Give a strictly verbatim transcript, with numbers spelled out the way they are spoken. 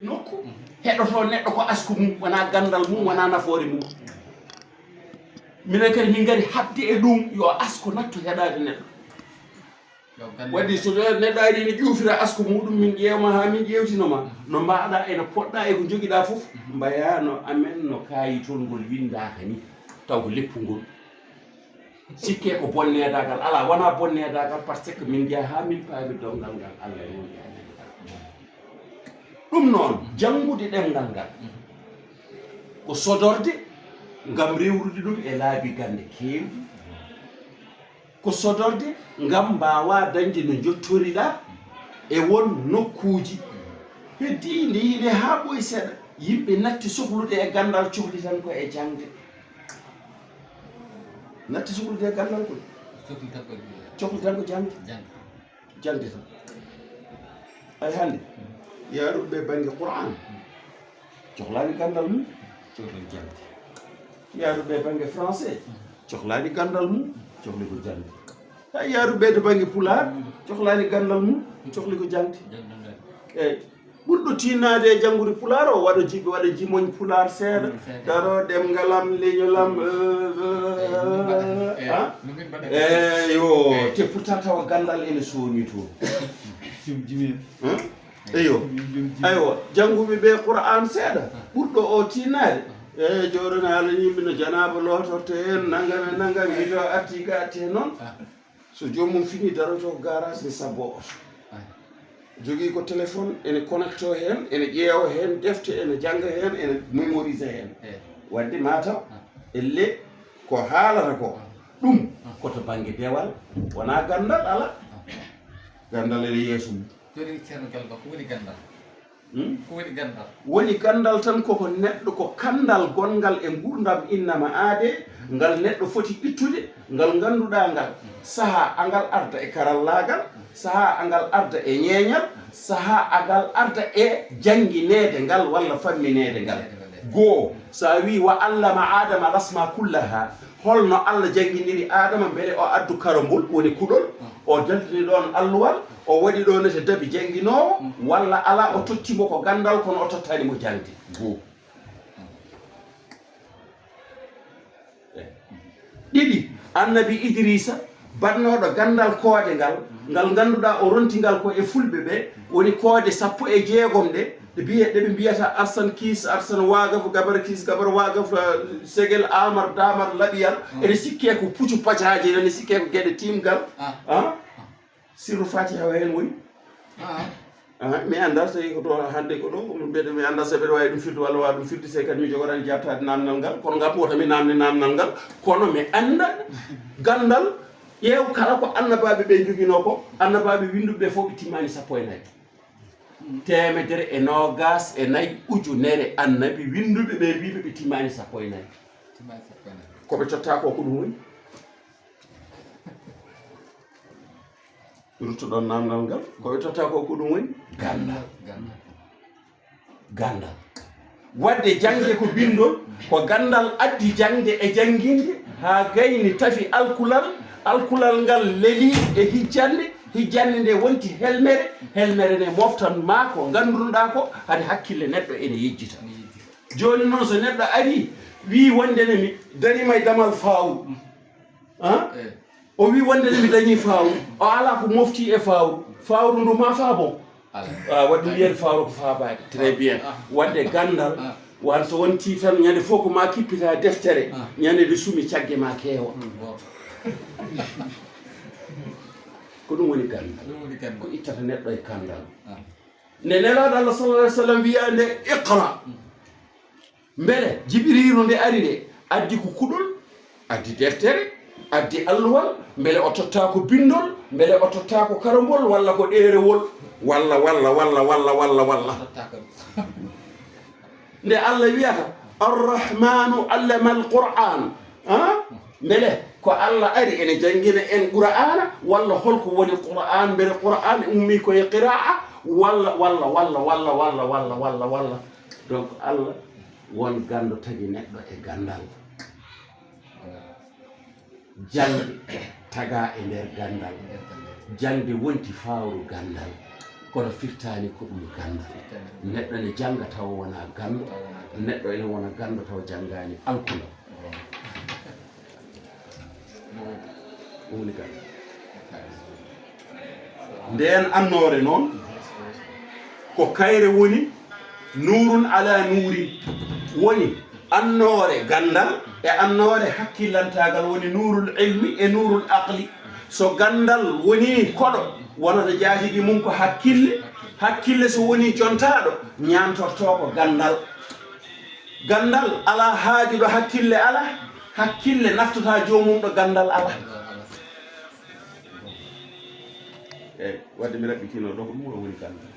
Nokku heɗoto neɗɗo ko asko mum, wonaa ganndal mum, wonaa nafoore mum. Minen kadi min ngari haɓde e ɗum, yo asko nattu heɗaade neɗɗo. Waɗi so neɗɗo ari ene ƴuufira asko muɗum, min ƴeewma haa min ƴeewtino ma no mbaɗa, ene poɗɗa e ko njogiɗa fof, mbayaa no amen no kaayitol ngol winndaaka ni, taw ko leppungol. Sikke ko bonneedaagal alaa, wonaa bonneedaagal, parce que min njeyaa haa min paami donngal ngal Allah e wonde amen. Ɗum noon, janngude ɗemngal ngal ko sodorde ngam rewrude ɗum e laabi gannde keewɗi, ko sodorde ngam mbaawaa dañde no njottoriɗaa e won nokkuuji. Heddii nde yiɗe haa ɓooyi seeɗa, yimɓe natti sohlude e ganndal, cohli tan ko e jaŋde. Natti sohlude e ganndal koy. Cohli tan ko jaŋde. Jaŋde. Jaŋde tan. Ay hannde, yaaruɓe bannge Qur'an, cohlaani ganndal mum, cohli ko jaŋde. Yaaruɓe bannge français, cohlaani ganndal mum, cohli ko jaŋde. Hay yaaruɓe to bannge pulaar, cohlaani ganndal mum, cohli ko jaŋde. Eeyi. Ɓurɗo tiinnaade e janngude pulaar o, waɗa jibi, waɗa jimoñ pulaar seeɗa, daro ɗemngal am, leñol am, eh, eh, eh, ah? Eh, yo, te pourtant tawa ganndal ene soomi toon. Hein? Eyo. Aywa, jannguɓe ɓe Qur'an seeɗa, ɓurɗo o tiinnaade. Eh, jooɗo ne haala yimɓe no janaaba lootorte heen, nanngam e nanngam, yito arti ga atti heen noon. So joomum fini daroto ko garage ne sabbo oto. Jogii ko téléphone, ene connecto heen, ene ƴeewa heen defte, ene jannga heen, ene mémorise heen. Eey. Waɗde mataw, elle ko haalata ko, ɗum ko to bannge dewal, wonaa ganndal alaa. Ganndal ene yeeso mum. Joni Ceerno Galba, ko woni ganndal? Hmm? Ko woni ganndal? Woni ganndal tan koko neɗɗo, ko kanndal gonngal e nguurndam innama aadee, ngal neɗɗo foti ittude, ngal ngannduɗaa ngal, sahaa angal arda e karallaagal, sahaa angal arda e ñeeñal, sahaa angal arda e janngineede ngal walla fammineede ngal. Goo, so a wii wa allama Aadama lasma kullaha, holno Allah jannginiri Aadama mbele o addu karambol, woni kuɗol, o daldini ɗoon alluwal, o waɗi ɗo ne to dabi jannginoowo, walla alaa, o totti mo ko ganndal, kono o tottaani mo jaŋde. Goo. Ɗiɗi, Annabi Idriisa, baɗnooɗo ganndal koode ngal, ngal ngannduɗaa o ronti ngal ko e fulɓe ɓe, woni koode sappo e jeegom ɗe, ɗe mbiye-, ɗe ɓe mbiyata Arsan Kiis, Arsan Waagaf, Gabar Kiis, Gabar Waagaf, eh, Segel, Amar, Damar, Laɓiyal, ene sikke ko puccu pacaaje, ene sikke ko geɗe tiimgal. Ah. Sirru Fatiha o heen woni? Ah. Ah, mi anndaa so ko ɗo hannde ko ɗo, mbeɗa, mi anndaa so mbeɗa waawi ɗum firde walla waawi ɗum firde, se kadi mi jogoraani jaabtaade naamnal ngal, kono ngam wota mi naamne naamnal ngal, kono mi annda ganndal, ƴeew kala ko annabaaɓe ɓe njoginoo ko, annabaaɓe winnduɓe ɓe fof ɓe timmaani sappo e nayi. Teemedere e noogaas e nayi ujunere annabi winnduɓe ɓe mbiiɓe ɓe timmaani sappo e nayi. Timmaani sappo e nayi. Ko ɓe totta ko, ko ɗum woni? Ruttoɗon naamnal ngal, ko ɓe totta ko, ko ɗum woni? Ganndal. Ganndal. Ganndal. Waɗde jaŋde ko binndol, ko ganndal addi jaŋde e jannginde, haa gayni tafi alkulal, alkulal ngal leli e hijjannde, hijjannde nde wonti helmere, helmere nde moftan maa ko nganndunoɗaa ko, hade hakkille neɗɗo ene yejjita. Jooni noon, so neɗɗo arii, wii wonde ne mi dariima e damal faawru, ah? Eh. O wii wonde ne mi dañii faawru, o alaa ko mofti e faawru, faawru ndu ma faabo. Alaa. Ah, waɗi ɗum wiyede faawru ko faabaade. Très bien. Ah. Waɗde ganndal, ah, wan so wonti tan ñande fof ko ma kippita deftere, ah, ñande nde sumi cagge ma keewa. Mm, bon. Ko ɗum woni ganndal. Ɗum woni ganndal. Ko ittata neɗɗo e ganndal. Ah. Nde Nelaaɗo Allah sallallahu alaihi wasallam wiyaa nde, "Iqra." Mm. Mbele Jibiriilu nde ari nde, addi ko kuɗol, addi deftere, addi alluwal, mbele o totta ko binndol, mbele o totta ko karambol, walla ko ɗeerewol, walla, walla, walla. Totta ko. Nde Allah wiyata, "Ar-Rahmanu allama al-Qur'an." Ah? Mbele ko Allah ari ene janngina en Qur'aana, walla holko woni Qur'aan? Mbele Qur'aan ummii ko e qiraa'a, walla, walla, walla. Donc, Allah won ganndo tagi neɗɗo e ganndal. Jaŋde tagaa e nder ganndal. Jaŋde wonti faawru ganndal. Oto firtaani ko ɗum ganndal. Neɗɗo ne jannga tawa wonaa ganndo. Neɗɗo ene wona ganndo tawa janngaani, alkuno. Ɗum woni ganndal. Ndeen annoore noon, ko kayre woni nuurun ala nuurin. Woni annoore ganndal e annoore hakkillantaagal, woni nuurul ilmi e nuurul aqli. So ganndal woni koɗo, wonata jaatigi mum ko hakkille. Hakkille so woni jontaaɗo, ñaantortoo ko ganndal. Ganndal alaa haaju ɗo hakkille alaa. Hakkille naftataa joomum ɗo ganndal alaa. Eey, wadde mi raɓɓitinoo ɗo ko ɗum ɗo woni ganndal.